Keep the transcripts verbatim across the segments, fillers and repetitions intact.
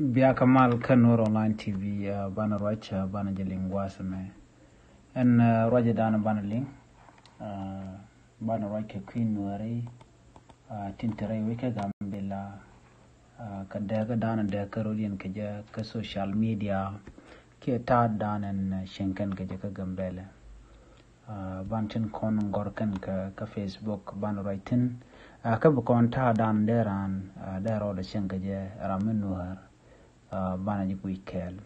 Bia kä mal kä Nuer Online T V, ah, banɛ ruac, ah, banɛ jɛ liŋ gua̱a̱th ɛmɛ. Ɛn, ah, ruac ɛ danɛ banɛ liŋ, ah, banɛ ruac kɛ kui̱ Nuɛri, ah, tin te rɛy wec kä Gambɛla, ah, kɛ dääk ɛ danɛ dääk kä rɔ̱diɛn kɛ jɛ kä social media, kiɛ ta̱a̱ danɛ, ah, cieŋ kɛn kɛ jɛ kä Gambɛla. Ah, ban tin kɔn gɔr kɛn kä, kä Facebook ban ruac thi̱n. Ah, kä bi kɔn ta̱a̱ dan dee raan, ah, dee rɔɔdɛ cieŋ kɛ jɛ ram mi Nuäär, ah, banɛ ji̱ kui̱ kɛɛl.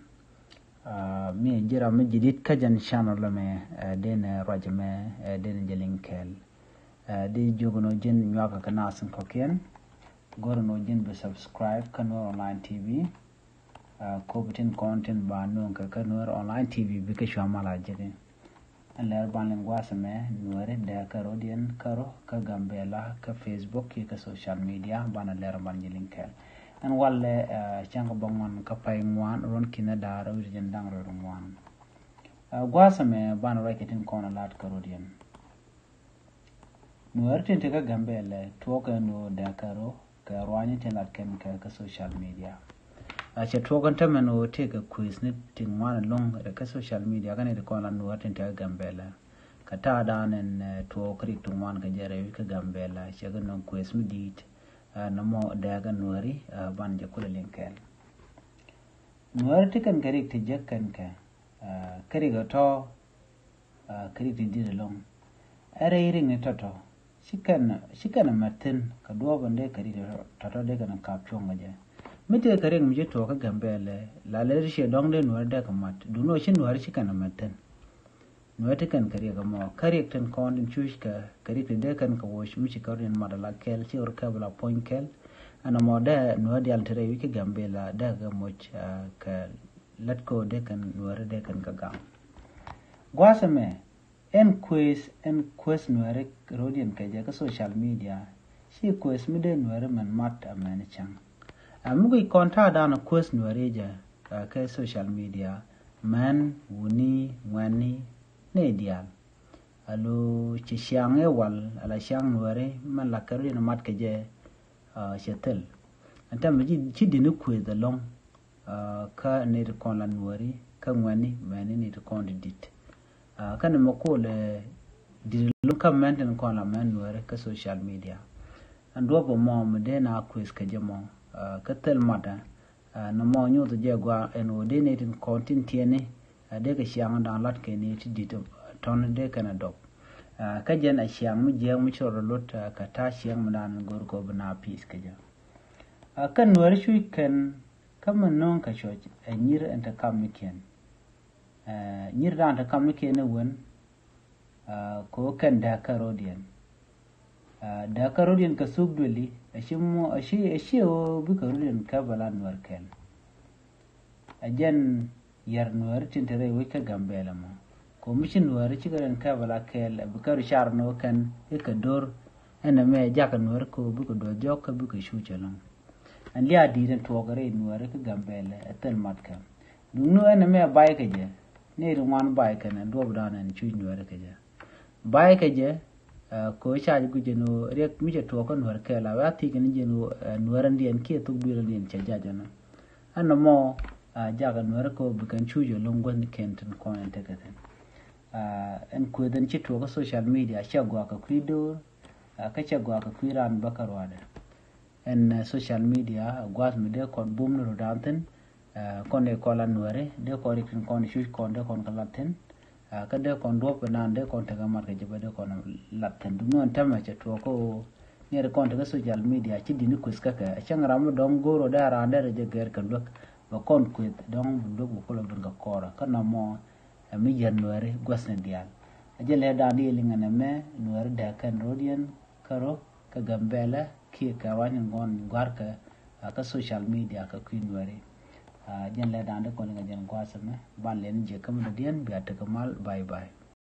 Ah, mi ji̱ ram mi ji̱ dit kä jɛn channel mɛ, ah, dee nɛ ruac mɛ, ah, dee nɛ jɛ liŋ kɛɛl. Ah, dee jiök nɔ ji̱n nyuakä kä nath in kɔ̱kiɛn. Go̱r nɔ ji̱n bi subscribe kä Nuer Online T V. Ah, kop tin kɔn tin ba nööŋ kɛ kä Nuer Online T V bikɛ cua mal a jek in. Ɛn lɛr ban liŋ gua̱a̱th ɛmɛ Nuɛri dääk kä rɔ̱diɛn kärɔ̱ kä Gambɛla kä Facebook kiɛ kä social media banɛ lɛr ban ji̱ liŋ kɛɛl. Ɛn walɛ, ah, cäŋ kä bä ŋuan kä pay ŋuan ruɔ̱n ki̱n ɛ da̱a̱r wi̱cdɛ jiɛn da̱ŋ rɛw ru ŋuan. Ah, gua̱a̱th ɛmɛ banɛ ruac kɛ tin kɔn ɛ la̱t kä rɔ̱diɛn. Nuɛri tin te kä Gambɛla tuɔɔk ɛn ɣöö dääk kärɔ̱ kɛ ruaacni tin lat kɛn kɛ kä social media. A cɛ tuɔɔk ɛn tämɛ ɛn ɣöö tëëkɛ kuëëthni ti ŋuan ɛlɔ̱ŋ rɛ kä social media kä ni ti kɔn la Nuɛri tin te kä Gambɛla. Kɛ ta̱a̱ dan ɛn, eh, tuɔɔk rik ti ŋuan kɛ jɛ rɛy kä Gambɛla cɛ kɛ nöŋ kuëëth mi di̱i̱t, eh, nɔmɔ dääk ɛ Nuɛri, eh, ban jɛ kulɛ liŋ kɛɛl. Nuɛri ti kɛn kɛ rik ti jek kɛn kɛ, eh, kɛ rik ɛ tɔ̱, ah, kɛ rik ti di̱t ɛlɔ̱ŋ. Ɛ rɛy rik ni tɔ̱tɔ̱ ci kɛn, ci kɛn ɛ mɛt thi̱n kɛ duɔ̱ɔ̱p ɛn dee kɛ rik ti tɔ̱tɔ̱ dee kɛn ɛ kap cuɔ̱ŋ kɛ jɛ. Mi tëë kɛ rik mi ci tuɔɔk kä Gambɛla la lɛ ri ciɛ dɔ̱ŋ dee Nuɛri dee kɛ mat duundɛ ci Nuɛri ci kɛn ɛ mɛt thi̱n. Nuɛri ti kɛn kɛ rik ɛmɔ kä rik tin kɔn tin cuc kɛ, kɛ rik ti dee kɛn kɛ woc mi ci kɛ rɔ̱diɛn mat ala kɛɛl ci ɣöö kɛ bi la puɔ̱ny kɛɛl. Ɛn ɛmɔ dee Nuɛri diaal ti rɛy wi̱c kä Gambɛla dee kɛ moc, ah, kɛ lät kɛ ɣöö dee kɛn Nuɛri dee kɛn kɛ gaŋ. Gua̱a̱th ɛmɛ ɛn kuëëth, ɛn kuëëth Nuɛri rɔ̱diɛn kɛ jɛ kä social media ci kuëëth mi dee Nuɛri mɛn mat amɛn cäŋ. A mi guic kɔn ta̱a̱ dan kuëëth Nuɛri jɛ, ah, kɛ social media mɛn wuni ŋuɛ̈tni nɛy diaal. A lo ci ciaŋ i̱ wal ala ciaŋ Nuɛri mɛn la kɛ rɔ̱diɛn mat kɛ jɛ, ah, cɛ thil. Ɛn tämɛ ci, ci di̱t ni kuëëth ɛlɔ̱ŋ, ah, kä nɛy ti kɔn la Nuɛri kä ŋuɛ̈tni mɛni nɛy ti kɔn ti di̱t. Ah, kä ni mɛ kolɛ di̱t ɛlɔ̱ŋ kä mɛn tin kɔn la mɛn Nuɛri kä social media. Ɛn duɔ̱p ɛmɔ mi dee na kuëëth kɛ jɛ mɔ, ah, kä thil matdä, ah, nɔmɔ nyoth jɛ gua ɛn ɣöö dee nɛy tin kɔn tin tiɛni, ah, dee kɛ ciaŋ dan lat kɛ nɛy ti di̱t tɔ̱n dee kɛn a dɔp. Ah, kä jɛn a ciaŋ mi jiääk mi ci rɔɔdɛ lot, ah, kɛ ta̱a̱ ciaŋ mi dan go̱r kɛ ɣöö bi na pi̱i̱th kɛ jɛ. Ah, kɛn Nuɛri cuc kɛn kä mi nööŋ kɛ cuɔc ɛ nyir ɛn te kamnikiɛn. Ah, nyir dan te kamnikiɛn ɛ wen, ah, kɛ ɣöö kɛn dääk kä rɔ̱diɛn. Ah, dääk kä rɔ̱diɛn kɛ thuk duëli a ci mɔ, a ci, a ci ɣöö bikɛ rɔ̱diɛn kɛ bɛ la Nuɛr kɛl. A jɛn yɛr Nuɛri tin te rɛy wec kä Gambɛla mɔ. Kɛ mi ci Nuɛri cikɛ rɛn kɛpɛ la kɛɛl a bi kɛ ru car ni wä kɛn i̱ kɛ do̱r. Ɛn ɛmɛ jakä Nuɛri kɛ wä bikɛ duɔth jɔk kä bikɛ cuc ɛlɔ̱ŋ. Ɛn lia̱a̱ di̱i̱t ɛn tuɔɔk rɛy Nuɛri kä Gambɛla ɛ thil mat kɛ. Duŋni ɛn ɛmɛ bay kɛ jɛ ni ri ŋuan bay kɛn ɛ duɔp dan ɛn cuc Nuɛri kɛ jɛ. Bay kɛ jɛ, ah, kɛ ɣöö ca jɛ guic jɛ ni ɣöö riɛk mi cɛ tuɔɔk kä Nuɛr kɛɛl a wee a thiec kɛn jɛ ni ɣöö, ah, Nuɛr ɛn diɛn kiɛ thok dui̱r ɛn diɛn cɛ jac ɛnɔ. Ɛn nɔmɔ, ah, jakä Nuɛr kɛ ɣöö bi kɛn cuc ɛ lo̱ŋ guäthnikiɛn tin kɔn ɛn tekɛ thi̱n. Ah, ɛn kuëth ɛn ci tuɔɔk kä social media cɛ gɔaa kɛ kui̱ do̱r, ah, kä cɛ gɔaa kɛ kui̱ raan bä kä ruaadɛ. Ɛn, eh, social media gua̱a̱th mi dee kɔn bum ni rutdan thi̱n, eh, kɔn dee kɔn la Nuɛri, dee kɔn rik tin kɔn cuc kɔn dee kɔn kɛ lat thi̱n, eh, kä dee kɔn duɔ̱p inan dee kɔn tekɛ mat kɛ jɛ bä dee kɔn lat thi̱n. Duŋni ɛn tämɛ cɛ tuɔɔk kä ɣöö ni ri kɔn tekɛ social media ci di̱t ni kuëth kä kɛ. Cäŋ ram mi dɔ̱ŋ go̱o̱r ɔ dee a raan dee rɛ jɛ gɛr kɛ luäk bɛ kɔn kuëth dɔ̱ŋ bi luäk bɛ kulɛ ben kɛ kɔrɛ. Kä nɔmɔ ɛ mi yɛn Nuɛri gua̱thni diaal. A jɛ lɛ dan di liŋɛ nɛ mɛ Nuɛri dee kɛn rɔ̱diɛn kärɔ̱ kä Gambɛla kiɛ kɛ ruany ŋuan gua̱rkɛ, ah, kä social media kɛ kui̱ Nuɛri. Ah, jɛn lɛ dan di kɔn liŋɛ jɛn gua̱a̱th ɛmɛ ban lɛn jɛ kä mi dɔ̱diɛn bia tekɛ mal. Bye bye.